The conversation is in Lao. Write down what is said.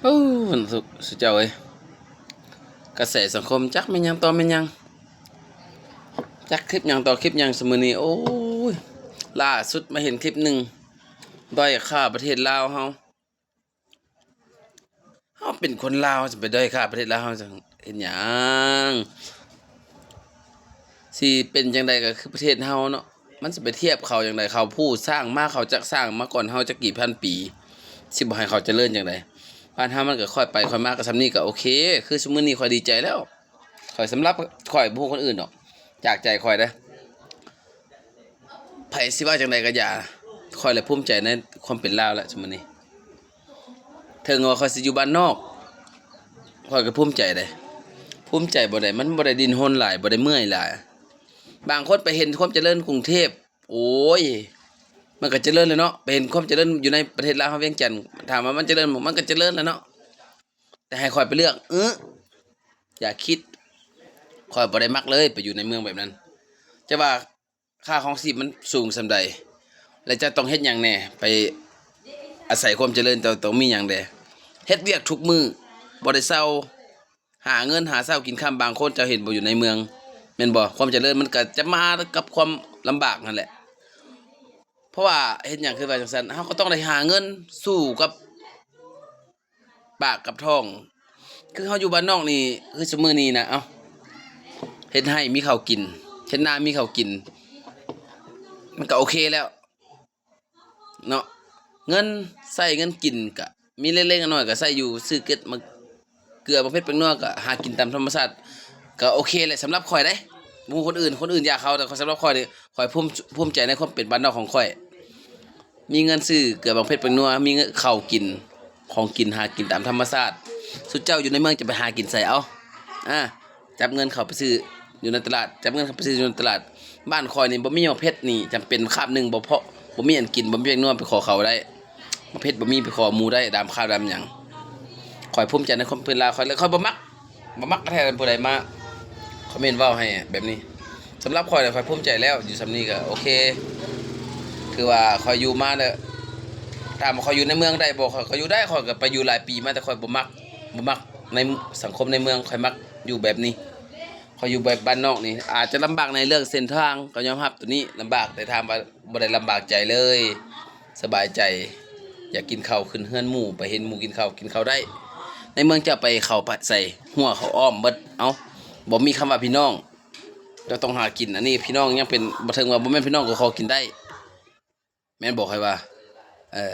ໂອ້ ມັນສຸ ສຸເຈົ້າເອີຍ ກະແສສັງຄົມຈັກແມ່ນຫຍັງຕໍ່ແມ່ນຫຍັງ ຈັກຄລິບຫຍັງຕໍ່ຄລິບຫຍັງຊຸມື້ນີ້. ໂອ້ຍ ລ່າສຸດມາເຫັນຄລິບໜຶ່ງ ດ້ອຍຄ່າປະເທດລາວເຮົາ. ເຮົາເປັນຄົນລາວ ຈະໄປດ້ອຍຄ່າປະເທດລາວເຮົາຈັ່ງເຮັດຫຍັງ? ຊິເປັນຈັ່ງໃດກໍຄືປະເທດເຮົາເນາະ ມັນຊິໄປທຽບເຂົາຈັ່ງໃດ? ເຂົາຜູ້ສ້າງມາ ເຂົາຈັກສ້າງມາກ່ອນເຮົາຈັກກີ່ພັນປີ ຊິບໍ່ໃຫ້ເຂົາຈະເລີນຈັ່ງໃດ? ບ້ານເຮົາມັນກໍຄ່ອຍໄປຄ່ອຍມາ ກໍສ່ຳນີ້ກໍໂອເຄ. ຄືຊຸມື້ນີ້ຂ້ອຍດີໃຈແລ້ວ ຂ້ອຍ ສຳລັບຂ້ອຍ ບໍ່ຮູ້ຄົນອື່ນດອກ ຈາກໃຈຂ້ອຍເດ້. ໃຜຊິວ່າຈັ່ງໃດກໍຢ່າ ຂ້ອຍລະພູມໃຈໃນຄວາມເປັນລາວແລ້ວຊຸມື້ນີ້. ເຖິງວ່າຂ້ອຍຊິຢູ່ບ້ານນອກ ຂ້ອຍກໍພູມໃຈເດ້. ພູມໃຈບໍ່ໄດ້ ມັນບໍ່ໄດ້ດິ້ນຮົນຫຼາຍ ບໍ່ໄດ້ເມື່ອຍຫຼາຍ. ບາງຄົນໄປເຫັນຄວາມຈະເລີນກຸງເທບ ໂອ້ຍ ມັນກໍຈະເລີນແຫຼະເນາະ. ໄປເຫັນຄວາມຈະເລີນຢູ່ໃນປະເທດລາວເຮົາ ວຽງຈັນ ຖາມວ່າມັນຈະເລີນບໍ່? ມັນກໍຈະເລີນແຫຼະເນາະ. ແຕ່ໃຫ້ຂ້ອຍໄປເລືອກ ເອີ ຢ່າຄິດ ຂ້ອຍບໍ່ໄດ້ມັກເລີຍໄປຢູ່ໃນເມືອງແບບນັ້ນ. ຈະວ່າ ຄ່າຄອງຊີບມັນສູງສ່ຳໃດ ແລະ ເຈົ້າຕ້ອງເຮັດຫຍັງແດ່? ໄປອາໄສຄວາມຈະເລີນ ເຈົ້າຕ້ອງມີຫຍັງແດ່? ເຮັດວຽກທຸກມື້ ບໍ່ໄດ້ເຊົາ ຫາເງິນຫາເຊົ້າກິນຄ່ຳ. ບາງຄົນເຈົ້າເຫັນບໍ່ ຢູ່ໃນເມືອງ ແມ່ນບໍ່? ຄວາມຈະເລີນມັນກໍຈະມາກັບຄວາມລຳບາກນັ້ນແຫຼະ. ເພາະວ່າເຮັດຫຍັງຄືວ່າຈັ່ງຊັ້ນ? ເຮົາກໍຕ້ອງໄດ້ຫາເງິນສູ້ກັບ ປາກກັບທ້ອງ. ຄືເຮົາຢູ່ບ້ານນອກນີ້ ຄືຊຸມື້ນີ້ນະ ເອົ້າ ເຮັດໄຮ່ມີເຂົ້າກິນ ເຮັດນາມີເຂົ້າກິນ ມັນກໍໂອເຄແລ້ວເນາະ. ເງິນໃຊ້ເງິນກິນກະມີເລັກໆນ້ອຍໆ ກະໃຊ້ຢູ່ ຊື້ເກັດ ມາເກືອ ບັກເຜັດ ແປ້ງນົວ ກະຫາກິນຕາມທຳມະຊາດ ກະໂອເຄແຫຼະ. ສຳລັບຂ້ອຍເດ້ ບໍ່ຮູ້ຄົນອື່ນ ຄົນອື່ນຢ່າເຂົາ ແຕ່ສຳລັບຂ້ອຍນີ້ ຂ້ອຍພູມ ພູມໃຈໃນຄວາມເປັນບ້ານນອກຂອງຂ້ອຍ. ມີເງິນຊື້ເກືອບັກເຜັດແປ້ງນົວ ມີເງິນເຂົ້າກິນ ຂອງກິນຫາກິນຕາມທຳມະຊາດ. ຊຸເຈົ້າຢູ່ໃນເມືອງຈະໄປຫາກິນໃສເອົາ? ອາ ຈັບເງິນເຂົ້າໄປຊື້ຢູ່ໃນຕະຫຼາດ ຈັບເງິນເຂົ້າໄປຊື້ຢູ່ໃນຕະຫຼາດ. ບ້ານຂ້ອຍນີ້ບໍ່ມີບັກເຜັດນີ້ ຈຳເປັນຄາບໜຶ່ງບໍ່ພໍ ບໍ່ມີອັນກິນ ບໍ່ມີແປ້ງນົວ ໄປຂໍເຂົາໄດ້. ບັກເຜັດບໍ່ມີ ໄປຂໍໝູໄດ້ ດາມຄາວດາມຫຍັງ. ຂ້ອຍພູມໃຈໃນຄວາມເປັນລາວຂ້ອຍ ແລະ ຂ້ອຍບໍ່ມັກ ບໍ່ມັກແທ້ ຜູ້ໃດມາຄອມເມັນເວົ້າໃຫ້ແບບນີ້. ສຳລັບຂ້ອຍແລ້ວ ຂ້ອຍພູມໃຈແລ້ວ ຢູ່ສ່ຳນີ້ກໍໂອເຄ. ຄືວ່າຂ້ອຍຢູ່ມາແລ້ວ ຖາມວ່າຂ້ອຍຢູ່ໃນເມືອງໄດ້ບໍ່? ຂ້ອຍກໍຢູ່ໄດ້ ຂ້ອຍກໍໄປຢູ່ຫຼາຍປີມາ ແຕ່ຂ້ອຍບໍ່ມັກ ບໍ່ມັກໃນສັງຄົມໃນເມືອງ. ຂ້ອຍມັກຢູ່ແບບນີ້ ຂ້ອຍຢູ່ແບບບ້ານນອກນີ້ ອາດຈະລຳບາກໃນເລື່ອງເສັ້ນທາງ ກໍຍອມຮັບໂຕນີ້ລຳບາກ ແຕ່ຖາມວ່າ ບໍ່ໄດ້ລຳບາກໃຈເລີຍ ສະບາຍໃຈ. ຢາກກິນເຂົ້າຂຶ້ນເຮືອນໝູ່ ໄປເຫັນໝູ່ກິນເຂົ້າ ກິນເຂົ້າໄດ້. ໃນເມືອງເຈົ້າໄປເຂົ້າໃສ ຮົ້ວເຂົາອ້ອມເບິດ. ເອົ້າ ບໍ່ມີຄຳວ່າພີ່ນ້ອງ ເຈົ້າຕ້ອງຫາກິນ. ອັນນີ້ພີ່ນ້ອງຍັງເປັນ ບໍ່ເຖິງວ່າ ບໍ່ແມ່ນພີ່ນ້ອງກໍຂໍກິນໄດ້ ແມ່ນບໍ່? ຂ້ອຍວ່າ ເອີ